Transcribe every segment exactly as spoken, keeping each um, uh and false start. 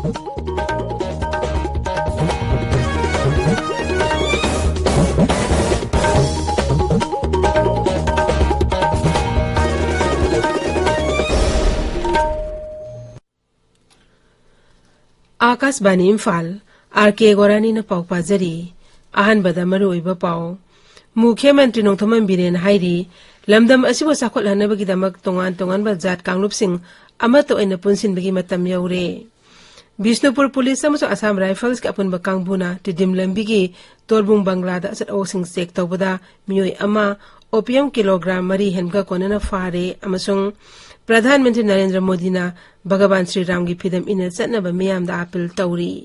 ꯑꯥꯀꯥꯁꯕꯥꯅꯤ Imphal, R ꯀꯦ ꯒꯣꯔꯥꯅꯤꯅ ꯄꯥꯎ ꯄꯥꯖꯔꯤ꯫ ꯑꯍꯥꯟꯕꯗ ꯃꯔꯨꯑꯣꯏꯕ ꯄꯥꯎ꯫ ꯃꯨꯈ꯭ꯌ ꯃꯟꯇ꯭ꯔꯤ ꯅꯣꯡꯊꯣꯝꯕꯝ ꯕꯤꯔꯦꯟꯅ ꯍꯥꯏꯔꯤ, ꯂꯝꯗꯝ ꯑꯁꯤꯕꯨ ꯆꯥꯎꯈꯠꯍꯟꯅꯕꯒꯤꯗꯃꯛ ꯇꯣꯉꯥꯟ ꯇꯣꯉꯥꯟꯕ ꯖꯥꯠ ꯀꯥꯡꯂꯨꯞꯁꯤꯡ ꯑꯃꯠꯇ ꯑꯣꯏꯅ ꯄꯨꯟꯁꯤꯟꯕꯒꯤ ꯃꯇꯝ ꯌꯧꯔꯦ꯫ ꯕꯤꯁꯅꯨꯄꯨꯔ ꯄꯨꯂꯤꯁ ꯑꯃꯁꯨꯡ ꯑꯁꯥꯝ ꯔꯥꯏꯐꯜꯁꯀꯤ ꯑꯄꯨꯟꯕ ꯀꯥꯡꯕꯨꯅ ꯇꯤꯗꯤꯝ ꯂꯝꯕꯤꯒꯤ ꯇꯣꯔꯕꯨꯡ ꯕꯪꯒ꯭ꯂꯥꯗ ꯑꯆꯠ ꯑꯋꯣꯛꯁꯤꯡ ꯆꯦꯛ ꯇꯧꯕꯗ ꯃꯤꯑꯣꯏ ꯑꯃ ꯑꯣꯄꯤꯌꯝ ꯀꯤꯂꯣꯒ꯭ꯔꯥꯝ ꯃꯔꯤ ꯍꯦꯟꯕꯒ ꯀꯣꯟꯅꯅ ꯐꯥꯔꯦ ꯑꯃꯁꯨꯡ ꯄ꯭ꯔꯙꯥꯟ ꯃꯟꯇ꯭ꯔꯤ ꯅꯔꯦꯟꯗ꯭ꯔ ꯃꯣꯗꯤꯅ ꯚꯒꯕꯥꯟ ꯁ꯭ꯔꯤ ꯔꯥꯝꯒꯤ ꯐꯤꯗꯝ ꯏꯟꯅ ꯆꯠꯅꯕ ꯃꯤꯌꯥꯝꯗ ꯑꯥꯄꯤꯜ ꯇꯧꯔꯤ꯫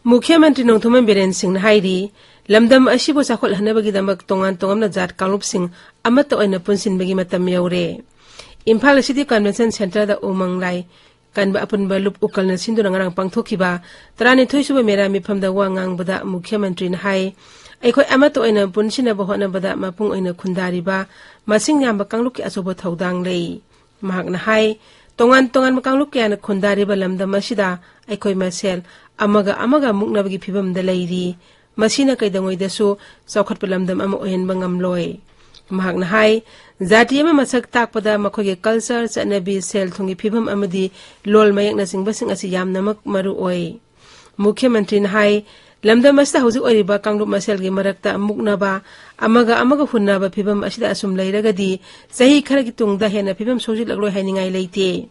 ꯃꯨꯈ꯭ꯌ ꯃꯟꯇ꯭ꯔꯤ ꯅꯣꯡꯊꯣꯝꯕꯝ ꯕꯤꯔꯦꯟ ꯁꯤꯡꯅ ꯍꯥꯏꯔꯤ, ꯂꯝꯗꯝ ꯑꯁꯤꯕꯨ ꯆꯥꯎꯈꯠꯍꯟꯅꯕꯒꯤꯗꯃꯛ ꯇꯣꯉꯥꯟ ꯇꯣꯉꯥꯟꯕ ꯖꯥꯠ ꯀꯥꯡꯂꯨꯞꯁꯤꯡ ꯑꯃꯠꯇ ꯑꯣꯏꯅ ꯄꯨꯟꯁꯤꯟꯕꯒꯤ ꯃꯇꯝ ꯌꯧꯔꯦ꯫ ꯏꯝꯐꯥꯜ ꯁꯤꯇꯤ ꯀꯟꯚꯦꯟꯁꯟ ꯁꯦꯟꯇꯔꯗ ꯎꯃꯪ ꯂꯥꯏ ꯀꯟꯕ ꯑꯄꯨꯟꯕ ꯂꯨꯞ ꯎꯀꯜꯅ ꯁꯤꯟꯗꯨꯅ ꯉꯔꯥꯡ ꯄꯥꯡꯊꯣꯛꯈꯤꯕ ꯇꯔꯥꯅꯤꯊꯣꯏ ꯁꯨꯕ ꯃꯦꯔꯥ ꯃꯤꯐꯝꯗ ꯋꯥ ꯉꯥꯡꯕꯗ ꯃꯨꯈ꯭ꯌ ꯃꯟꯇ꯭ꯔꯤꯅ ꯍꯥꯏ, ꯑꯩꯈꯣꯏ ꯑꯃꯠꯇ ꯑꯣꯏꯅ ꯄꯨꯟꯁꯤꯟꯅꯕ ꯍꯣꯠꯅꯕꯗ ꯃꯄꯨꯡ ꯑꯣꯏꯅ ꯈꯨꯟꯗꯥꯔꯤꯕ ꯃꯁꯤꯡ ꯌꯥꯝꯕ ꯀꯥꯡꯂꯨꯞꯀꯤ ꯑꯆꯧꯕ ꯊꯧꯗꯥꯡ ꯂꯩ꯫ ꯃꯍꯥꯛꯅ ꯍꯥꯏ, ꯇꯣꯉꯥꯟ ꯇꯣꯉꯥꯟꯕ ꯀꯥꯡꯂꯨꯞ ꯀꯌꯥꯅ ꯈꯨꯟꯗꯥꯔꯤꯕ ꯂꯝꯗꯝ ꯑꯁꯤꯗ ꯑꯩꯈꯣꯏ ꯃꯁꯦꯜ ꯑꯃꯒ ꯑꯃꯒ ꯃꯨꯛꯅꯕꯒꯤ ꯐꯤꯕꯝꯗ ꯂꯩꯔꯤ꯫ ꯃꯁꯤꯅ ꯀꯩꯗꯧꯉꯩꯗꯁꯨ ꯆꯥꯎꯈꯠꯄ ꯂꯝꯗꯝ ꯑꯃ ꯑꯣꯏꯍꯟꯕ ꯉꯝꯂꯣꯏ꯫ ꯃꯍꯥꯛꯅ ꯍꯥꯏ, ꯖꯥꯇꯤ ꯑꯃ ꯃꯁꯛ ꯇꯥꯛꯄꯗ ꯃꯈꯣꯏꯒꯤ ꯀꯜꯆꯔ, ꯆꯠꯅꯕꯤ, ꯁꯦꯜ ꯊꯨꯝꯒꯤ ꯐꯤꯕꯝ ꯑꯃꯗꯤ ꯂꯣꯜ ꯃꯌꯦꯛꯅꯆꯤꯡꯕꯁꯤꯡ ꯑꯁꯤ ꯌꯥꯝꯅꯃꯛ ꯃꯔꯨ ꯑꯣꯏ꯫ ꯃꯨꯈ꯭ꯌ ꯃꯟꯇ꯭ꯔꯤꯅ ꯍꯥꯏ, ꯂꯝꯗꯝ ꯑꯁꯤꯗ ꯍꯧꯖꯤꯛ ꯑꯣꯏꯔꯤꯕ ꯀꯥꯡꯂꯨꯞ ꯃꯁꯦꯜꯒꯤ ꯃꯔꯛꯇ ꯃꯨꯛꯅꯕ, ꯑꯃꯒ ꯑꯃꯒ ꯍꯨꯟꯅꯕ ꯐꯤꯕꯝ ꯑꯁꯤꯗ ꯑꯁꯨꯝ ꯂꯩꯔꯒꯗꯤ ꯆꯍꯤ ꯈꯔꯒꯤ ꯇꯨꯡꯗ ꯍꯦꯟꯅ ꯐꯤꯕꯝ ꯁꯣꯛꯆꯤꯜꯂꯛꯂꯣꯏ ꯍꯥꯏꯅꯤꯡꯉꯥꯏ ꯂꯩꯇꯦ꯫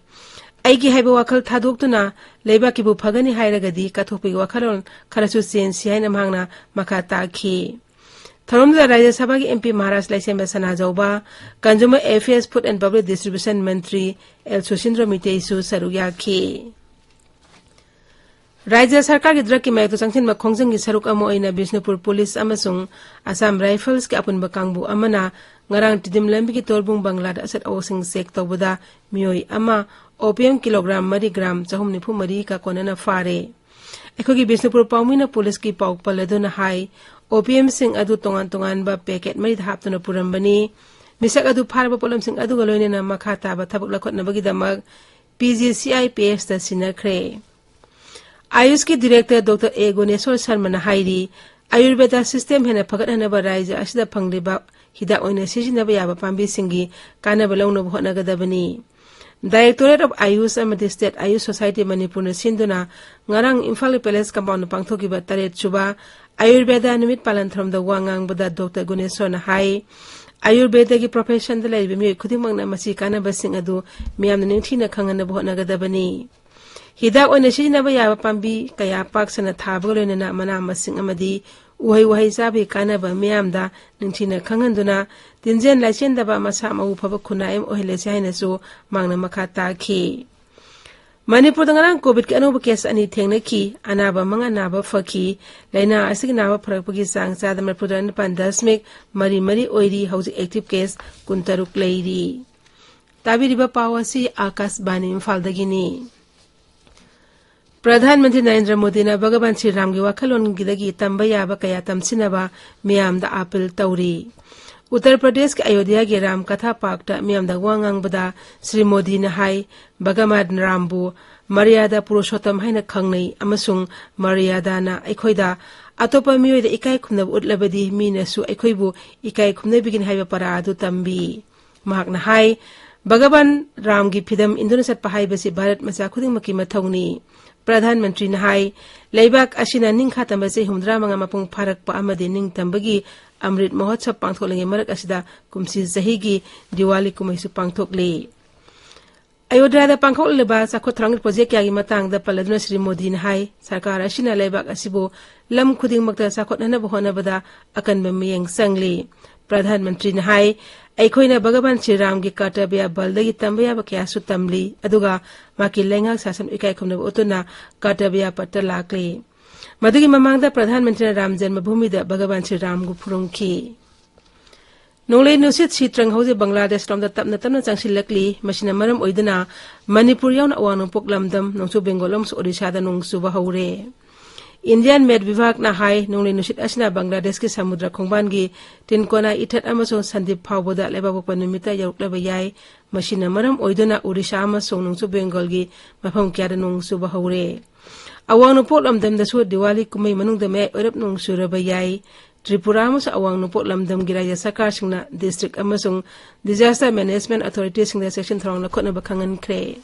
ꯑꯩꯒꯤ ꯍꯥꯏꯕ ꯋꯥꯈꯜ ꯊꯥꯗꯣꯛꯇꯨꯅ ꯂꯩꯕꯥꯛꯀꯤꯕꯨ ꯐꯒꯅꯤ ꯍꯥꯏꯔꯒꯗꯤ ꯀꯠꯊꯣꯛꯄꯒꯤ ꯋꯥꯈꯜꯂꯣꯟ ꯈꯔꯁꯨ ꯆꯦꯟꯁꯤ ꯍꯥꯏꯅ ꯃꯍꯥꯛꯅ ꯃꯈꯥ ꯇꯥꯈꯤ꯫ ꯊꯧꯔꯝꯗꯨꯗ ꯔꯥꯖ꯭ꯌ ꯁꯚꯥꯒꯤ M P Maharaja Leishemba Sanajaoba, Consumer Affairs, Food and Public Distribution ꯃꯟꯇ꯭ꯔꯤ ꯑꯦꯜ ꯁꯨꯁꯤꯟꯗ꯭ꯔꯣ ꯃꯤꯇꯩꯁꯨ ꯁꯔꯨꯛ ꯌꯥꯈꯤ꯫ ꯔꯥꯖ꯭ꯌ ꯁꯔꯀꯥꯔꯒꯤ ꯗ꯭ꯔꯒꯀꯤ ꯃꯥꯌꯣꯛꯇ ꯆꯪꯁꯤꯟꯕ ꯈꯣꯡꯖꯪꯒꯤ ꯁꯔꯨꯛ ꯑꯃ ꯑꯣꯏꯅ ꯕꯤꯁꯅꯨꯄꯨꯔ ꯄꯨꯂꯤꯁ ꯑꯃꯁꯨꯡ ꯑꯁꯥꯝ ꯔꯥꯏꯐꯜꯁꯀꯤ ꯑꯄꯨꯟꯕ ꯀꯥꯡꯕꯨ ꯑꯃꯅ ꯉꯔꯥꯡ ꯇꯤꯗꯤꯝ ꯂꯝꯕꯤꯒꯤ ꯇꯣꯔꯕꯨꯡ ꯕꯪꯒ꯭ꯂꯥꯗ ꯑꯆꯠ ꯑꯋꯣꯛꯁꯤꯡ ꯆꯦꯛ ꯇꯧꯕꯗ ꯃꯤꯑꯣꯏ ꯑꯃ ꯑꯣꯄꯤꯌꯝ ꯀꯤꯂꯣꯒ꯭ꯔꯥꯝ ꯃꯔꯤ ꯒ꯭ꯔꯥꯝ ꯆꯍꯨꯝ ꯅꯤꯐꯨ ꯃꯔꯤꯒ ꯀꯣꯟꯅꯅ ꯐꯥꯔꯦ꯫ ꯑꯩꯈꯣꯏꯒꯤ ꯕꯤꯁꯅꯨꯄꯨꯔ ꯄꯥꯎꯃꯤꯅ ꯄꯨꯂꯤꯁꯀꯤ ꯄꯥꯎ ꯄꯜꯂꯗꯨꯅ ꯍꯥꯏ, ꯑꯣꯄꯤꯌꯝꯁꯤꯡ ꯑꯗꯨ ꯇꯣꯉꯥꯟ ꯇꯣꯉꯥꯟꯕ ꯄꯦꯀꯦꯠ ꯃꯔꯤꯗ ꯍꯥꯞꯇꯨꯅ ꯄꯨꯔꯝꯕꯅꯤ꯫ ꯃꯤꯁꯛ ꯑꯗꯨ ꯐꯥꯔꯕ ꯄꯣꯠꯂꯝꯁꯤꯡ ꯑꯗꯨꯒ ꯂꯣꯏꯅꯅ ꯃꯈꯥ ꯇꯥꯕ ꯊꯕꯛ ꯂꯧꯈꯠꯅꯕꯒꯤꯗꯃꯛ P G C I P ꯑꯦꯁꯇ ꯁꯤꯟꯅꯈ꯭ꯔꯦ꯫ ꯑꯥꯌꯨꯁꯀꯤ ꯗꯤꯔꯦꯛꯇꯔ ꯗꯣꯛꯇꯔ ꯑꯦ ꯒꯨꯅꯦꯁꯣꯔ ꯁꯔꯃꯅ ꯍꯥꯏꯔꯤ, ꯑꯌꯨꯔꯕꯦꯗ ꯁꯤꯁꯇꯦꯝ ꯍꯦꯟꯅ ꯐꯒꯠꯍꯟꯅꯕ ꯔꯥꯖ꯭ꯌ ꯑꯁꯤꯗ ꯐꯪꯂꯤꯕ ꯍꯤꯗꯥꯛ ꯑꯣꯏꯅ ꯁꯤꯖꯤꯟꯅꯕ ꯌꯥꯕ ꯄꯥꯝꯕꯤꯁꯤꯡꯒꯤ ꯀꯥꯟꯅꯕ ꯂꯧꯅꯕ ꯍꯣꯠꯅꯒꯗꯕꯅꯤ꯫ ꯗꯥꯏꯔꯦꯛꯇꯣꯔꯦꯠ ꯑꯣꯐ ꯑꯥꯌꯨꯁ ꯑꯃꯗꯤ ꯁ꯭ꯇꯦꯠ ꯑꯥꯌꯨꯁ ꯁꯣꯁꯥꯏꯇꯤ ꯃꯅꯤꯄꯨꯔꯅ ꯁꯤꯟꯗꯨꯅ ꯉꯔꯥꯡ ꯏꯝꯐꯥꯜ ꯄꯦꯂꯦꯁ ꯀꯝꯄꯥꯎꯟꯗ ꯄꯥꯡꯊꯣꯛꯈꯤꯕ ꯇꯔꯦꯠ ꯁꯨꯕ ꯑꯌꯨꯔꯕꯦꯗ ꯅꯨꯃꯤꯠ ꯄꯥꯂꯟ ꯊꯧꯔꯝꯗ ꯋꯥ ꯉꯥꯡꯕꯗ ꯗꯣꯛꯇꯔ ꯒꯨꯅꯦꯁꯣꯔꯅ ꯍꯥꯏ, ꯑꯌꯨꯔꯕꯦꯗꯒꯤ ꯄ꯭ꯔꯣꯐꯦꯁꯟꯗ ꯂꯩꯔꯤꯕ ꯃꯤꯑꯣꯏ ꯈꯨꯗꯤꯡꯃꯛꯅ ꯃꯁꯤ ꯀꯥꯟꯅꯕꯁꯤꯡ ꯑꯗꯨ ꯃꯤꯌꯥꯝꯅ ꯅꯤꯡꯊꯤꯅ ꯈꯪꯍꯟꯅꯕ ꯍꯣꯠꯅꯒꯗꯕꯅꯤ꯫ ꯍꯤꯗꯥꯛ ꯑꯣꯏꯅ ꯁꯤꯖꯤꯟꯅꯕ ꯌꯥꯕ ꯄꯥꯝꯕꯤ ꯀꯌꯥ ꯄꯥꯛ ꯁꯟꯅ ꯊꯥꯕꯒ ꯂꯣꯏꯅꯅ ꯃꯅꯥ ꯃꯁꯤꯡ ꯑꯃꯗꯤ ꯎꯍꯩ ꯋꯥꯍꯩ ꯆꯥꯕꯒꯤ ꯀꯥꯟꯅꯕ ꯃꯤꯌꯥꯝꯗ ꯅꯤꯡꯊꯤꯅ ꯈꯪꯍꯟꯗꯨꯅ ꯇꯤꯟꯖꯦꯟ ꯂꯥꯏꯆꯦꯟꯗꯕ ꯃꯁꯥ ꯃꯎ ꯐꯕ ꯈꯨꯟꯅꯥꯏ ꯑꯃ ꯑꯣꯏꯍꯜꯂꯁꯤ ꯍꯥꯏꯅꯁꯨ ꯃꯍꯥꯛꯅ ꯃꯈꯥ ꯇꯥꯈꯤ꯫ ꯃꯅꯤꯄꯨꯔꯗ ꯉꯔꯥꯡ ꯀꯣꯚꯤꯗꯀꯤ ꯑꯅꯧꯕ ꯀꯦꯁ ꯑꯅꯤ ꯊꯦꯡꯅꯈꯤ꯫ ꯑꯅꯥꯕ ꯃꯉꯥ ꯅꯥꯕ ꯐꯈꯤ꯫ ꯂꯥꯏꯅꯥ ꯑꯁꯤꯒꯤ ꯅꯥꯕ ꯐꯔꯛꯄꯒꯤ ꯆꯥꯡ ꯆꯥꯗ ꯃꯔꯤꯐꯨꯇꯔꯥ ꯅꯤꯄꯥꯟ ꯗꯁꯃꯤꯛ ꯃꯔꯤ ꯃꯔꯤ ꯑꯣꯏꯔꯤ꯫ ꯍꯧꯖꯤꯛ ꯑꯦꯛꯇꯤꯚ ꯀꯦꯁ ꯀꯨꯟꯇꯔꯨꯛ ꯂꯩꯔꯤ꯫ ꯇꯥꯕꯤꯔꯤꯕ ꯄꯥꯎ ꯑꯁꯤ ꯑꯥꯀꯥꯁꯕꯥꯅꯤ ꯏꯝꯐꯥꯜꯗꯒꯤꯅꯤ꯫ ꯄ꯭ꯔꯙꯥꯟ ꯃꯟꯇ꯭ꯔꯤ ꯅꯔꯦꯟꯗ꯭ꯔ ꯃꯣꯗꯤꯅ ꯚꯒꯋꯥꯟ ꯁ꯭ꯔꯤ ꯔꯥꯝꯒꯤ ꯋꯥꯈꯜꯂꯣꯟꯒꯤꯗꯒꯤ ꯇꯝꯕ ꯌꯥꯕ ꯀꯌꯥ ꯇꯝꯁꯤꯟꯅꯕ ꯃꯤꯌꯥꯝꯗ ꯑꯥꯄꯤꯜ ꯇꯧꯔꯤ꯫ ꯎꯠꯇꯔ ꯄ꯭ꯔꯗꯦꯁꯀꯤ ꯑꯌꯣꯙ꯭ꯌꯥꯒꯤ ꯔꯥꯝ ꯀꯊꯥ ꯄꯥꯔꯛꯇ ꯃꯤꯌꯥꯝꯗ ꯋꯥ ꯉꯥꯡꯕꯗ ꯁ꯭ꯔꯤ ꯃꯣꯗꯤꯅ ꯍꯥꯏ, ꯚꯒꯋꯥꯟ ꯔꯥꯝꯕꯨ ꯃꯔꯤꯌꯥꯗ ꯄꯨꯔꯨꯁꯣꯠꯇꯝ ꯍꯥꯏꯅ ꯈꯪꯅꯩ ꯑꯃꯁꯨꯡ ꯃꯔꯤꯌꯥꯗꯥꯅ ꯑꯩꯈꯣꯏꯗ ꯑꯇꯣꯞꯄ ꯃꯤꯑꯣꯏꯗ ꯏꯀꯥꯏ ꯈꯨꯝꯅꯕ ꯎꯠꯂꯕꯗꯤ ꯃꯤꯅꯁꯨ ꯑꯩꯈꯣꯏꯕꯨ ꯏꯀꯥꯏ ꯈꯨꯝꯅꯕꯤꯒꯅꯤ ꯍꯥꯏꯕ ꯄꯔꯥ ꯑꯗꯨ ꯇꯝꯕꯤ꯫ ꯃꯍꯥꯛꯅ ꯍꯥꯏ, ꯚꯒꯋꯥꯟ ꯔꯥꯝꯒꯤ ꯐꯤꯗꯝ ꯏꯟꯗꯨꯅ ꯆꯠꯄ ꯍꯥꯏꯕꯁꯤ ꯚꯥꯔꯠ ꯃꯆꯥ ꯈꯨꯗꯤꯡꯃꯛꯀꯤ ꯃꯊꯧꯅꯤ꯫ ꯄ꯭ꯔꯙꯥꯟ ꯃꯟꯇ꯭ꯔꯤꯅ ꯍꯥꯏ, ꯂꯩꯕꯥꯛ ꯑꯁꯤꯅ ꯅꯤꯡꯈꯥ ꯇꯝꯕ ꯆꯍꯤ ꯍꯨꯝꯐꯨꯇꯔꯥ ꯃꯉꯥ ꯃꯄꯨꯡ ꯐꯥꯔꯛꯄ ꯑꯃꯗꯤ ꯅꯤꯡꯇꯝꯕꯒꯤ ꯑꯃ꯭ꯔꯤꯠ ꯃꯍꯣꯠꯁꯕ ꯄꯥꯡꯊꯣꯛꯂꯤꯉꯩ ꯃꯔꯛ ꯑꯁꯤꯗ ꯀꯨꯝꯁꯤ ꯆꯍꯤꯒꯤ ꯗꯤꯋꯥꯂꯤ ꯀꯨꯝꯍꯩꯁꯨ ꯄꯥꯡꯊꯣꯛꯂꯤ꯫ ꯑꯌꯣꯙ꯭ꯌꯥꯗ ꯄꯥꯡꯊꯣꯛꯂꯤꯕ ꯆꯥꯎꯈꯠ ꯊꯧꯔꯥꯡꯒꯤ ꯄ꯭ꯔꯣꯖꯦꯛ ꯀꯌꯥꯒꯤ ꯃꯇꯥꯡꯗ ꯄꯜꯂꯗꯨꯅ ꯁ꯭ꯔꯤ ꯃꯣꯗꯤꯅ ꯍꯥꯏ, ꯁꯔꯀꯥꯔ ꯑꯁꯤꯅ ꯂꯩꯕꯥꯛ ꯑꯁꯤꯕꯨ ꯂꯝ ꯈꯨꯗꯤꯡꯃꯛꯇ ꯆꯥꯎꯈꯠꯍꯟꯅꯕ ꯍꯣꯠꯅꯕꯗ ꯑꯀꯟꯕ ꯃꯤꯠꯌꯦꯡ ꯆꯪꯂꯤ꯫ ꯄ꯭ꯔꯙꯥꯟ ꯃꯟꯇ꯭ꯔꯤꯅ ꯍꯥꯏ, ꯑꯩꯈꯣꯏꯅ ꯚꯒꯋꯥꯟ ꯁ꯭ꯔꯤ ꯔꯥꯝꯒꯤ ꯀꯔꯇꯕ꯭ꯌ ꯕꯜꯗꯒꯤ ꯇꯝꯕ ꯌꯥꯕ ꯀꯌꯥꯁꯨ ꯇꯝꯂꯤ, ꯑꯗꯨꯒ ꯃꯍꯥꯛꯀꯤ ꯂꯩꯉꯥꯛ ꯁꯥꯁꯟ ꯏꯀꯥꯏ ꯈꯨꯝꯅꯕ ꯎꯠꯇꯨꯅ ꯀꯔꯇꯕ꯭ꯌ ꯄꯠꯇ ꯂꯥꯛꯂꯤ꯫ ꯃꯗꯨꯒꯤ ꯃꯃꯥꯡꯗ ꯄ꯭ꯔꯙꯥꯟ ꯃꯟꯇ꯭ꯔꯤꯅ ꯔꯥꯝ ꯖꯟꯃ ꯚꯨꯃꯤꯗ ꯚꯒꯋꯥꯟ ꯁ꯭ꯔꯤ ꯔꯥꯝꯕꯨ ꯐꯨꯔꯨꯝꯈꯤ꯫ ꯅꯣꯡꯂꯩ ꯅꯨꯡꯁꯤꯠ ꯁꯤꯇ꯭ꯔꯪ ꯍꯧꯖꯤꯛ ꯕꯪꯒ꯭ꯂꯥꯗꯦꯁ ꯂꯣꯝꯗ ꯇꯞꯅ ꯇꯞꯅ ꯆꯪꯁꯤꯜꯂꯛꯂꯤ꯫ ꯃꯁꯤꯅ ꯃꯔꯝ ꯑꯣꯏꯗꯨꯅ ꯃꯅꯤꯄꯨꯔ ꯌꯥꯎꯅ ꯑꯋꯥꯡ ꯅꯣꯡꯄꯣꯛ ꯂꯝꯗꯝ, ꯅꯣꯡꯆꯨꯞ ꯕꯦꯡꯒꯣꯜ ꯑꯃꯁꯨꯡ ꯑꯣꯗꯤꯁꯥꯗ ꯅꯣꯡ ꯆꯨꯕ ꯍꯧꯔꯦ꯫ ꯏꯟꯗꯤꯌꯥꯟ ꯃꯦꯠ ꯚꯤꯚꯥꯒꯅ ꯍꯥꯏ, ꯅꯣꯡꯂꯩ ꯅꯨꯡꯁꯤꯠ ꯑꯁꯤꯅ ꯕꯪꯒ꯭ꯂꯥꯗꯦꯁꯀꯤ ꯁꯃꯨꯗ꯭ꯔ ꯈꯣꯡꯕꯥꯟꯒꯤ ꯇꯤꯟꯀꯣꯅꯥ ꯏꯊꯠ ꯑꯃꯁꯨꯡ ꯁꯟꯗꯤꯞ ꯐꯥꯎꯕꯗ ꯂꯩꯕꯥꯛꯄꯣꯛꯄ ꯅꯨꯃꯤꯠꯇ ꯌꯧꯔꯛꯂꯕ ꯌꯥꯏ꯫ ꯃꯁꯤꯅ ꯃꯔꯝ ꯑꯣꯏꯗꯨꯅ ꯑꯣꯔꯤꯁꯥ ꯑꯃꯁꯨꯡ ꯅꯣꯡꯆꯨꯞ ꯕꯦꯡꯒꯣꯜꯒꯤ ꯃꯐꯝ ꯀꯌꯥꯗ ꯅꯣꯡ ꯆꯨꯕ ꯍꯧꯔꯦ꯫ ꯑꯋꯥꯡ ꯅꯣꯡꯄꯣꯛ ꯂꯝꯗꯝꯗꯁꯨ ꯗꯤꯋꯥꯂꯤ ꯀꯨꯝꯍꯩ ꯃꯅꯨꯡꯗ ꯃꯌꯥꯏ ꯑꯣꯏꯔꯞ ꯅꯣꯡ ꯆꯨꯔꯕ ꯌꯥꯏ꯫ ꯇ꯭ꯔꯤꯄꯨꯔꯥ ꯑꯃꯁꯨꯡ ꯑꯋꯥꯡ ꯅꯣꯡꯄꯣꯛ ꯂꯝꯗꯝꯒꯤ ꯔꯥꯖ꯭ꯌ ꯁꯔꯀꯥꯔꯁꯤꯡꯅ district ꯑꯃꯁꯨꯡ disaster management authorityꯁꯤꯡꯗ ꯆꯦꯛꯁꯤꯟ ꯊꯧꯔꯥꯡ ꯂꯧꯈꯠꯅꯕ ꯈꯪꯍꯟꯈ꯭ꯔꯦ꯫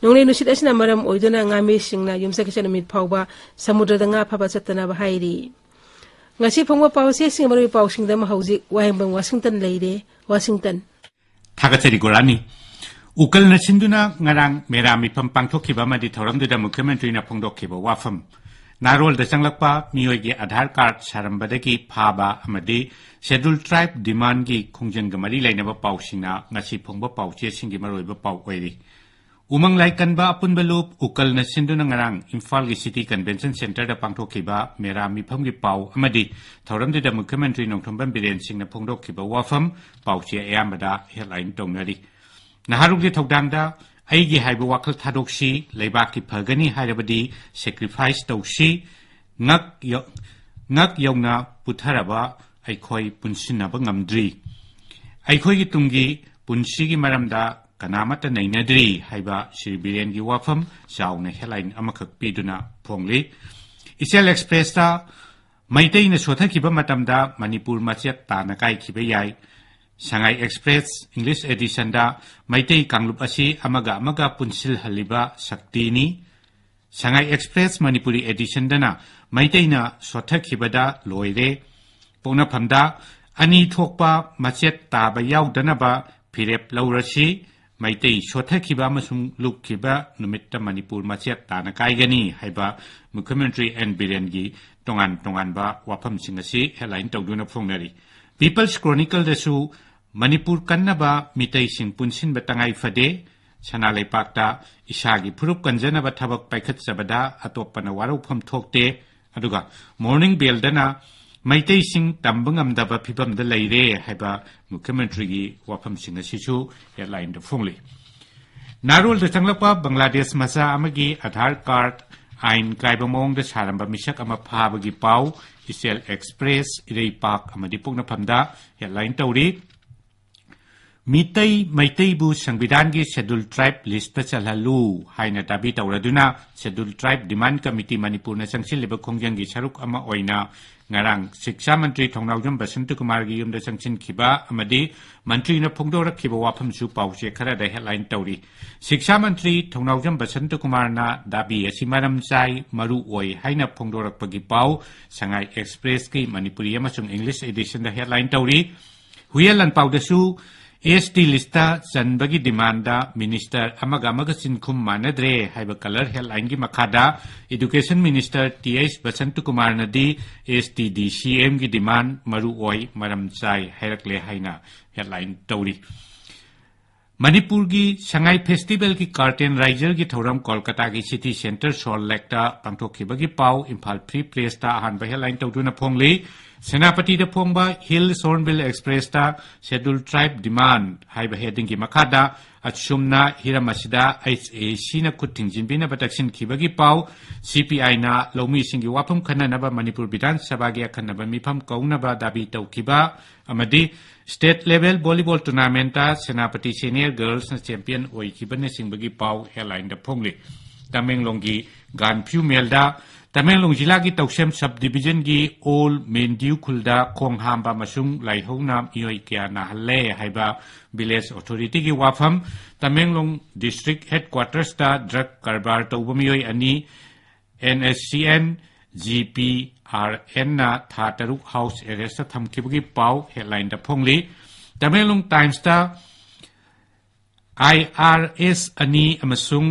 ꯅꯣꯡꯂꯩ ꯅꯨꯡꯁꯤꯠ ꯑꯁꯤꯅ ꯃꯔꯝ ꯑꯣꯏꯗꯨꯅ ꯉꯥꯃꯤꯁꯤꯡꯅ ꯌꯨꯝꯁꯀꯩꯁ ꯅꯨꯃꯤꯠ ꯐꯥꯎꯕ ꯁꯃꯨꯗ꯭ꯔꯗ ꯉꯥ ꯐꯥꯕ ꯆꯠꯇꯅꯕ ꯍꯥꯏꯔꯤ꯫ ꯉꯁꯤ ꯐꯣꯡꯕ ꯄꯥꯎꯆꯦꯁꯤꯡ ꯃꯔꯨꯑꯣꯏꯕ ꯄꯥꯎꯁꯤꯡꯗ ꯑꯃ ꯍꯧꯖꯤꯛ ꯋꯥꯍꯦꯡꯕꯝ ꯋꯥꯁꯤꯡꯇꯟ ꯂꯩꯔꯦ꯫ ꯋꯥꯁꯤꯡꯇꯟ꯫ ꯊꯥꯒꯠꯆꯔꯤ ꯒꯣꯔꯥꯅꯤ꯫ ꯎꯀꯜꯅ ꯁꯤꯟꯗꯨꯅ ꯉꯔꯥꯡ ꯃꯦꯔꯥ ꯃꯤꯐꯝ ꯄꯥꯡꯊꯣꯛꯈꯤꯕ ꯑꯃꯗꯤ ꯊꯧꯔꯝꯗꯨꯗ ꯃꯨꯈ꯭ꯌꯃꯟꯇ꯭ꯔꯤꯅ ꯐꯣꯡꯗꯣꯛꯈꯤꯕ ꯋꯥꯐꯝ, ꯅꯥꯔꯣꯜꯗ ꯆꯪꯂꯛꯄ ꯃꯤꯑꯣꯏꯒꯤ ꯑꯙꯥꯔ ꯀꯥꯔꯗ ꯁꯥꯔꯝꯕꯗꯒꯤ ꯐꯥꯕ ꯑꯃꯗꯤ Scheduled Tribe demandꯒꯤ ꯈꯣꯡꯖꯪꯒ ꯃꯔꯤ ꯂꯩꯅꯕ ꯄꯥꯎꯁꯤꯡꯅ ꯉꯁꯤ ꯐꯣꯡꯕ ꯄꯥꯎꯆꯦꯁꯤꯡꯒꯤ ꯃꯔꯨꯑꯣꯏꯕ ꯄꯥꯎ ꯑꯣꯏꯔꯤ꯫ ꯎꯃꯪ ꯂꯥꯏ ꯀꯟꯕ ꯑꯄꯨꯟꯕ ꯂꯨꯞ ꯎꯀꯜꯅ ꯁꯤꯟꯗꯨꯅ ꯉꯔꯥꯡ ꯏꯝꯐꯥꯜꯒꯤ City Convention Centreꯗ ꯄꯥꯡꯊꯣꯛꯈꯤꯕ ꯃꯦꯔꯥ ꯃꯤꯐꯝꯒꯤ ꯄꯥꯎ ꯑꯃꯗꯤ ꯊꯧꯔꯝꯗꯨꯗ ꯃꯨꯈ꯭ꯌꯃꯟꯇ꯭ꯔꯤ ꯅꯣꯡꯊꯣꯝꯕꯝ ꯕꯤꯔꯦꯟ ꯁꯤꯡꯅ ꯐꯣꯡꯗꯣꯛꯈꯤꯕ ꯋꯥꯐꯝ ꯄꯥꯎꯆꯦ ꯑꯌꯥꯝꯕꯗ headline ꯇꯧꯅꯔꯤ꯫ ꯅꯍꯥꯔꯣꯜꯒꯤ ꯊꯧꯗꯥꯡꯗ ꯑꯩꯒꯤ ꯍꯥꯏꯕ ꯋꯥꯈꯜ ꯊꯥꯗꯣꯛꯁꯤ, ꯂꯩꯕꯥꯛꯀꯤ ꯐꯒꯅꯤ ꯍꯥꯏꯔꯕꯗꯤ sacrifice ꯇꯧꯁꯤ, ꯉꯛ ꯌꯧ-, ꯉꯛ ꯌꯧꯅ ꯄꯨꯊꯔꯕ ꯑꯩꯈꯣꯏ ꯄꯨꯟꯁꯤꯟꯅꯕ ꯉꯝꯗ꯭ꯔꯤ꯫ ꯑꯩꯈꯣꯏꯒꯤ ꯇꯨꯡꯒꯤ ꯄꯨꯟꯁꯤꯒꯤ ꯃꯔꯝꯗ ꯀꯅꯥꯃꯠꯇ ꯅꯩꯅꯗ꯭ꯔꯤ ꯍꯥꯏꯕ ꯁ꯭ꯔꯤ ꯕꯤꯔꯦꯟꯒꯤ ꯋꯥꯐꯝ ꯆꯥꯎꯅ headline ꯑꯃꯈꯛ ꯄꯤꯗꯨꯅ ꯐꯣꯡꯂꯤ꯫ ꯏꯆꯦꯜ ꯑꯦꯛꯁꯄ꯭ꯔꯦꯁꯇ ꯃꯩꯇꯩꯅ ꯁꯣꯊꯈꯤꯕ ꯃꯇꯝꯗ ꯃꯅꯤꯄꯨꯔ ꯃꯆꯦꯠ ꯇꯥꯅ ꯀꯥꯏꯈꯤꯕ ꯌꯥꯏ꯫ ꯁꯉꯥꯏ ꯑꯦꯛꯁꯄ꯭ꯔꯦꯁ English editionꯗ ꯃꯩꯇꯩ ꯀꯥꯡꯂꯨꯞ ꯑꯁꯤ ꯑꯃꯒ ꯑꯃꯒ ꯄꯨꯟꯁꯤꯜꯍꯜꯂꯤꯕ ꯁꯛꯇꯤꯅꯤ꯫ ꯁꯉꯥꯏ ꯑꯦꯛꯁꯄ꯭ꯔꯦꯁ ꯃꯅꯤꯄꯨꯔꯤ editionꯗꯅ ꯃꯩꯇꯩꯅ ꯁꯣꯠꯊꯈꯤꯕꯗ ꯂꯣꯏꯔꯦ꯫ ꯄꯣꯛꯅꯐꯝꯗ ꯑꯅꯤ ꯊꯣꯛꯄ ꯃꯆꯦꯠ ꯇꯥꯕ ꯌꯥꯎꯗꯅꯕ ꯐꯤꯔꯦꯞ ꯂꯧꯔꯁꯤ꯫ ꯃꯩꯇꯩ ꯁꯣꯠꯊꯈꯤꯕ ꯑꯃꯁꯨꯡ ꯂꯨꯞꯈꯤꯕ ꯅꯨꯃꯤꯠꯇ ꯃꯅꯤꯄꯨꯔ ꯃꯆꯦꯠ ꯇꯥꯅ ꯀꯥꯏꯒꯅꯤ ꯍꯥꯏꯕ ꯃꯨꯈ꯭ꯌꯃꯟꯇ꯭ꯔꯤ ꯑꯦꯟ ꯕꯤꯔꯦꯟꯒꯤ ꯇꯣꯉꯥꯟ ꯇꯣꯉꯥꯟꯕ ꯋꯥꯐꯝꯁꯤꯡ ꯑꯁꯤ headline ꯇꯧꯗꯨꯅ ꯐꯣꯡꯅꯔꯤ꯫ People's Chronicleꯗꯁꯨ ꯃꯅꯤꯄꯨꯔ ꯀꯟꯅꯕ ꯃꯤꯇꯩꯁꯤꯡ ꯄꯨꯟꯁꯤꯟꯕ ꯇꯉꯥꯏ ꯐꯗꯦ꯫ ꯁꯅꯥ ꯂꯩꯄꯥꯛꯇ ꯏꯁꯥꯒꯤ ꯐꯨꯔꯨꯞ ꯀꯟꯖꯅꯕ ꯊꯕꯛ ꯄꯥꯏꯈꯠꯆꯕꯗ ꯑꯇꯣꯞꯄꯅ ꯋꯥꯔꯧꯐꯝ ꯊꯣꯛꯇꯦ꯫ ꯑꯗꯨꯒ ꯃꯣꯔꯅꯤꯡ ꯕꯦꯜꯗꯅ ꯃꯩꯇꯩꯁꯤꯡ ꯇꯝꯕ ꯉꯝꯗꯕ ꯐꯤꯕꯝꯗ ꯂꯩꯔꯦ ꯍꯥꯏꯕ ꯃꯨꯈ꯭ꯌ ꯃꯟꯇ꯭ꯔꯤꯒꯤ ꯋꯥꯐꯝꯁꯤꯡ ꯑꯁꯤꯁꯨ ꯍꯦꯗꯂꯥꯏꯟꯗ ꯐꯣꯡꯂꯤ꯫ ꯅꯥꯔꯣꯜꯗ ꯆꯪꯂꯛꯄ ꯕꯪꯒ꯭ꯂꯥꯗꯦꯁ ꯃꯆꯥ ꯑꯃꯒꯤ ꯑꯙꯥꯔ ꯀꯥꯔꯗ ꯑꯥꯏꯟ ꯀꯥꯏꯕ ꯃꯑꯣꯡꯗ ꯁꯥꯔꯝꯕ ꯃꯤꯁꯛ ꯑꯃ ꯐꯥꯕꯒꯤ ꯄꯥꯎ ꯏꯆꯦꯜ ꯑꯦꯛꯁꯄ꯭ꯔꯦꯁ, ꯏꯔꯩꯄꯥꯛ ꯑꯃꯗꯤ ꯄꯣꯛꯅꯐꯝꯗ ꯍꯦꯗꯂꯥꯏꯟ ꯇꯧꯔꯤ꯫ ꯃꯤꯇꯩ ꯃꯩꯇꯩꯕꯨ ꯁꯪꯕꯤꯙꯥꯟꯒꯤ ꯁꯦꯗꯨꯜ ꯇ꯭ꯔꯥꯏꯕ ꯂꯤꯁꯇ ꯆꯜꯍꯜꯂꯨ ꯍꯥꯏꯅ ꯗꯥꯕꯤ ꯇꯧꯔꯗꯨꯅ ꯁꯦꯗꯨꯜ ꯇ꯭ꯔꯥꯏꯕ ꯗꯤꯃꯥꯟ ꯀꯃꯤꯇꯤ ꯃꯅꯤꯄꯨꯔꯅ ꯆꯪꯁꯤꯜꯂꯤꯕ ꯈꯣꯡꯖꯪꯒꯤ ꯁꯔꯨꯛ ꯑꯃ ꯑꯣꯏꯅ ꯉꯔꯥꯡ ꯁꯤꯛꯁꯥ ꯃꯟꯇ꯭ꯔꯤ ꯊꯧꯅꯥꯎꯖꯝ ꯕꯁꯟꯇꯀꯨꯃꯥꯔꯒꯤ ꯌꯨꯝꯗ ꯆꯪꯁꯤꯟꯈꯤꯕ ꯑꯃꯗꯤ ꯃꯟꯇ꯭ꯔꯤꯅ ꯐꯣꯡꯗꯣꯔꯛꯈꯤꯕ ꯋꯥꯐꯝꯁꯨ ꯄꯥꯎꯆꯦ ꯈꯔꯗ ꯍꯦꯗꯂꯥꯏꯟ ꯇꯧꯔꯤ꯫ ꯁꯤꯛꯁꯥ ꯃꯟꯇ꯭ꯔꯤ ꯊꯧꯅꯥꯎꯖꯝ ꯕꯁꯟꯇꯀꯨꯃꯥꯔꯅ ꯗꯥꯕꯤ ꯑꯁꯤ ꯃꯔꯝ ꯆꯥꯏ, ꯃꯔꯨ ꯑꯣꯏ ꯍꯥꯏꯅ ꯐꯣꯡꯗꯣꯔꯛꯄꯒꯤ ꯄꯥꯎ ꯁꯉꯥꯏ ꯑꯦꯛꯁꯄ꯭ꯔꯦꯁꯀꯤ ꯃꯅꯤꯄꯨꯔꯤ ꯑꯃꯁꯨꯡ ꯏꯪꯂꯤꯁ ꯑꯦꯗꯤꯁꯟꯗ ꯍꯦꯗꯂꯥꯏꯟ ꯇꯧꯔꯤ꯫ ꯍꯨꯏꯌꯦꯟ ꯂꯥꯟꯄꯥꯎꯗꯁꯨ ꯑꯦꯁ ꯇꯤ ꯂꯤꯁꯇ ꯆꯟꯕꯒꯤ ꯗꯤꯃꯥꯟꯗ ꯃꯤꯅꯤꯁꯇꯔ ꯑꯃꯒ ꯑꯃꯒ ꯆꯤꯟꯈꯨꯝ ꯃꯥꯟꯅꯗ꯭ꯔꯦ ꯍꯥꯏꯕ ꯀꯂꯔ ꯍꯦꯗꯂꯥꯏꯟꯒꯤ ꯃꯈꯥꯗ ꯏꯗꯨꯀꯦꯁꯟ ꯃꯤꯅꯤꯁꯇꯔ ꯇꯤ ꯑꯩꯆ ꯕꯁꯟꯇꯀꯨꯃꯥꯔꯅꯗꯤ ꯑꯦꯁ ꯇꯤ ꯗꯤ ꯁꯤ ꯑꯦꯝꯒꯤ ꯗꯤꯃꯥꯟ ꯃꯔꯨ ꯑꯣꯏ, ꯃꯔꯝ ꯆꯥꯏ ꯍꯥꯏꯔꯛꯂꯦ ꯍꯥꯏꯅ ꯍꯦꯗꯂꯥꯏꯟ ꯇꯧꯔꯤ꯫ ꯃꯅꯤꯄꯨꯔꯒꯤ ꯁꯉꯥꯏ ꯐꯦꯁꯇꯤꯚꯦꯜꯒꯤ ꯀꯥꯔꯇꯦꯟ ꯔꯥꯏꯖꯔꯒꯤ ꯊꯧꯔꯝ ꯀꯣꯜꯀꯇꯥꯒꯤ ꯁꯤꯇꯤ ꯁꯦꯟꯇꯔ ꯁꯣꯜ ꯂꯦꯛꯇ ꯄꯥꯡꯊꯣꯛꯈꯤꯕꯒꯤ ꯄꯥꯎ ꯏꯝꯐꯥꯜ ꯐ꯭ꯔꯤ ꯄ꯭ꯔꯦꯁꯇ ꯑꯍꯥꯟꯕ ꯍꯦꯗꯂꯥꯏꯟ ꯇꯧꯗꯨꯅ ꯐꯣꯡꯂꯤ꯫ ꯁꯦꯅꯥꯄꯇꯤꯗ ꯐꯣꯡꯕ ꯍꯤꯜꯁ ꯍꯣꯔꯟꯕꯤꯜ ꯑꯦꯛꯁꯄ꯭ꯔꯦꯁꯇ ꯁꯦꯗꯨꯜ ꯇ꯭ꯔꯥꯏꯕ ꯗꯤꯃꯥꯟ ꯍꯥꯏꯕ ꯍꯦꯗꯤꯡꯒꯤ ꯃꯈꯥꯗ ꯑꯁꯨꯝꯅ ꯍꯤꯔꯝ ꯑꯁꯤꯗ ꯑꯩꯆ ꯑꯦ ꯁꯤꯅ ꯈꯨꯠ ꯊꯤꯡꯖꯤꯟꯕꯤꯅꯕ ꯇꯛꯁꯤꯟꯈꯤꯕꯒꯤ ꯄꯥꯎ, ꯁꯤ ꯄꯤ ꯑꯥꯏꯅ ꯂꯧꯃꯤꯁꯤꯡꯒꯤ ꯋꯥꯐꯝ ꯈꯟꯅꯅꯕ ꯃꯅꯤꯄꯨꯔ ꯕꯤꯙꯥꯟ ꯁꯚꯥꯒꯤ ꯑꯈꯟꯅꯕ ꯃꯤꯐꯝ ꯀꯧꯅꯕ ꯗꯥꯕꯤ ꯇꯧꯈꯤꯕ ꯑꯃꯗꯤ ꯁ꯭ꯇꯦꯠ ꯂꯦꯚꯦꯜ ꯚꯣꯂꯤꯕꯣꯜ ꯇꯣꯔꯅꯥꯃꯦꯟꯠꯇ ꯁꯦꯅꯥꯄꯇꯤ ꯁꯦꯅꯤꯌꯔ ꯒꯔꯜꯁꯅ ꯆꯦꯝꯄꯤꯌꯟ ꯑꯣꯏꯈꯤꯕꯅꯆꯤꯡꯕꯒꯤ ꯄꯥꯎ ꯍꯦꯗꯂꯥꯏꯟꯗ ꯐꯣꯡꯂꯤ꯫ ꯇꯃꯦꯡꯂꯣꯡꯒꯤ ꯒꯥꯟꯐ꯭ꯌꯨ ꯃꯦꯜꯗ ꯇꯃꯦꯡꯂꯣꯡ ꯖꯤꯂꯥꯒꯤ ꯇꯧꯁꯦꯝ ꯁꯕ ꯗꯤꯕꯤꯖꯟꯒꯤ ꯑꯣꯜ ꯃꯦꯟꯗ꯭ꯌꯨ ꯈꯨꯜꯗ ꯈꯣꯡ ꯍꯥꯝꯕ ꯑꯃꯁꯨꯡ ꯂꯥꯏꯍꯧꯅ ꯃꯤꯑꯣꯏ ꯀꯌꯥ ꯅꯥꯍꯜꯂꯦ ꯍꯥꯏꯕ ꯚꯤꯂꯦꯖ ꯑꯣꯊꯣꯔꯤꯇꯤꯒꯤ ꯋꯥꯐꯝ꯫ ꯇꯃꯦꯡꯂꯣꯡ ꯗꯤꯁꯇ꯭ꯔꯤꯛ ꯍꯦꯗꯀ꯭ꯋꯥꯇꯔꯁꯇ ꯗ꯭ꯔꯒ ꯀꯔꯕꯥꯔ ꯇꯧꯕ ꯃꯤꯑꯣꯏ ꯑꯅꯤ N S C N, G P R ꯑꯦꯟꯅ ꯊꯥ ꯇꯔꯨꯛ ꯍꯥꯎꯁ ꯑꯦꯔꯦꯁꯇ ꯊꯝꯈꯤꯕꯒꯤ ꯄꯥꯎ ꯍꯦꯗꯂꯥꯏꯟꯗ ꯐꯣꯡꯂꯤ꯫ ꯇꯃꯦꯡꯂꯣꯡ ꯇꯥꯏꯝꯁꯇ ꯑꯥꯏ ꯑꯥꯔ ꯑꯦꯁ ꯑꯅꯤ ꯑꯃꯁꯨꯡ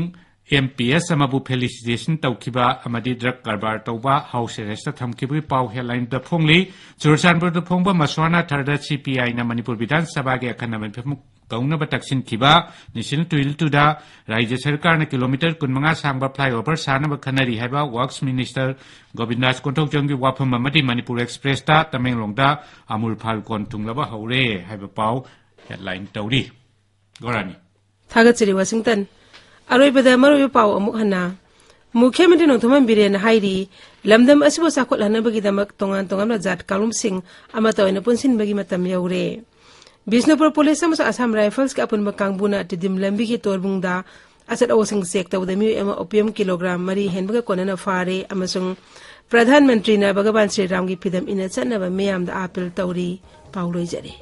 ꯑꯦꯝ ꯄꯤ ꯑꯦꯁ ꯑꯃꯕꯨ ꯐꯦꯂꯤꯁꯤꯇꯦꯁꯟ ꯇꯧꯈꯤꯕ ꯑꯃꯗꯤ ꯗ꯭ꯔꯒ ꯀꯔꯕꯥꯔ ꯇꯧꯕ ꯍꯥꯎꯁ ꯑꯦꯔꯦꯁꯇ ꯊꯝꯈꯤꯕꯒꯤ ꯄꯥꯎ ꯍꯦꯗꯂꯥꯏꯟꯗ ꯐꯣꯡꯂꯤ꯫ ꯆꯨꯔꯆꯥꯟꯄꯨꯔꯗ ꯐꯣꯡꯕ ꯃꯁ꯭ꯋꯥꯅꯥ ꯊꯔꯗ ꯁꯤ ꯄꯤ ꯑꯥꯏꯅ ꯃꯅꯤꯄꯨꯔ ꯕꯤꯙꯥꯟ ꯁꯚꯥꯒꯤ ꯑꯈꯟꯅꯕ ꯃꯤꯐꯝ ꯀꯧꯅꯕ ꯇꯛꯁꯤꯟꯈꯤꯕ ꯅꯦꯁꯅꯦꯜ ꯇꯨꯋꯤꯜ ꯇꯨꯗ ꯔꯥꯖ꯭ꯌ ꯁꯔꯀꯥꯔꯅ ꯀꯤꯂꯣꯃꯤꯇꯔ ꯀꯨꯟꯃꯉꯥ ꯁꯥꯡꯕ ꯐ꯭ꯂꯥꯏꯑꯣꯚꯔ ꯁꯥꯅꯕ ꯈꯟꯅꯔꯤ ꯍꯥꯏꯕ ꯋꯔꯛꯁ ꯃꯤꯅꯤꯁꯇꯔ ꯒꯣꯕꯤꯟꯗꯥꯁ ꯀꯣꯟꯊꯧꯖꯝꯒꯤ ꯋꯥꯐꯝ ꯑꯃꯗꯤ ꯃꯅꯤꯄꯨꯔ ꯑꯦꯛꯁꯄ꯭ꯔꯦꯁꯇ ꯇꯃꯦꯡꯂꯣꯡꯗ ꯑꯃꯨꯜ ꯐꯥꯜꯀꯣꯟ ꯊꯨꯡꯂꯕ ꯍꯧꯔꯦ ꯍꯥꯏꯕ ꯄꯥꯎ ꯍꯦꯗꯂꯥꯏꯟ ꯇꯧꯔꯤ꯫ ꯒꯣꯔꯥꯅꯤ꯫ ꯊꯥꯒꯠꯆꯔꯤ, ꯋꯥꯁꯤꯡꯇꯟ꯫ ꯑꯔꯣꯏꯕꯗ ꯃꯔꯨꯑꯣꯏꯕ ꯄꯥꯎ ꯑꯃꯨꯛ ꯍꯟꯅ꯫ ꯃꯨꯈ꯭ꯌ ꯃꯟꯇ꯭ꯔꯤ ꯅꯣꯡꯊꯣꯝꯕꯝ ꯕꯤꯔꯦꯟꯅ ꯍꯥꯏꯔꯤ, ꯂꯝꯗꯝ ꯑꯁꯤꯕꯨ ꯆꯥꯎꯈꯠꯍꯟꯅꯕꯒꯤꯗꯃꯛ ꯇꯣꯉꯥꯟ ꯇꯣꯉꯥꯟꯕ ꯖꯥꯠ ꯀꯥꯡꯂꯨꯞꯁꯤꯡ ꯑꯃꯠꯇ ꯑꯣꯏꯅ ꯄꯨꯟꯁꯤꯟꯕꯒꯤ ꯃꯇꯝ ꯌꯧꯔꯦ꯫ ꯕꯤꯁꯅꯨꯄꯨꯔ ꯄꯨꯂꯤꯁ ꯑꯃꯁꯨꯡ ꯑꯁꯥꯝ ꯔꯥꯏꯐꯜꯁꯀꯤ ꯑꯄꯨꯟꯕ ꯀꯥꯡꯕꯨꯅ ꯇꯤꯗꯤꯝ ꯂꯝꯕꯤꯒꯤ ꯇꯣꯔꯕꯨꯡꯗ ꯑꯆꯠ ꯑꯋꯣꯡꯁꯤꯡ ꯆꯦꯛ ꯇꯧꯕꯗ ꯃꯤꯑꯣꯏ ꯑꯃ ꯑꯣꯄꯤꯌꯝ ꯀꯤꯂꯣꯒ꯭ꯔꯥꯝ ꯃꯔꯤ ꯍꯦꯟꯕꯒ ꯀꯣꯟꯅꯅ ꯐꯥꯔꯦ ꯑꯃꯁꯨꯡ ꯄ꯭ꯔꯙꯥꯟ ꯃꯟꯇ꯭ꯔꯤꯅ ꯚꯒꯋꯥꯟ ꯁ꯭ꯔꯤ ꯔꯥꯝꯒꯤ ꯐꯤꯗꯝ ꯏꯟꯅ ꯆꯠꯅꯕ ꯃꯤꯌꯥꯝꯗ ꯑꯥꯄꯤꯜ ꯇꯧꯔꯤ꯫ ꯄꯥꯎ ꯂꯣꯏꯖꯔꯦ꯫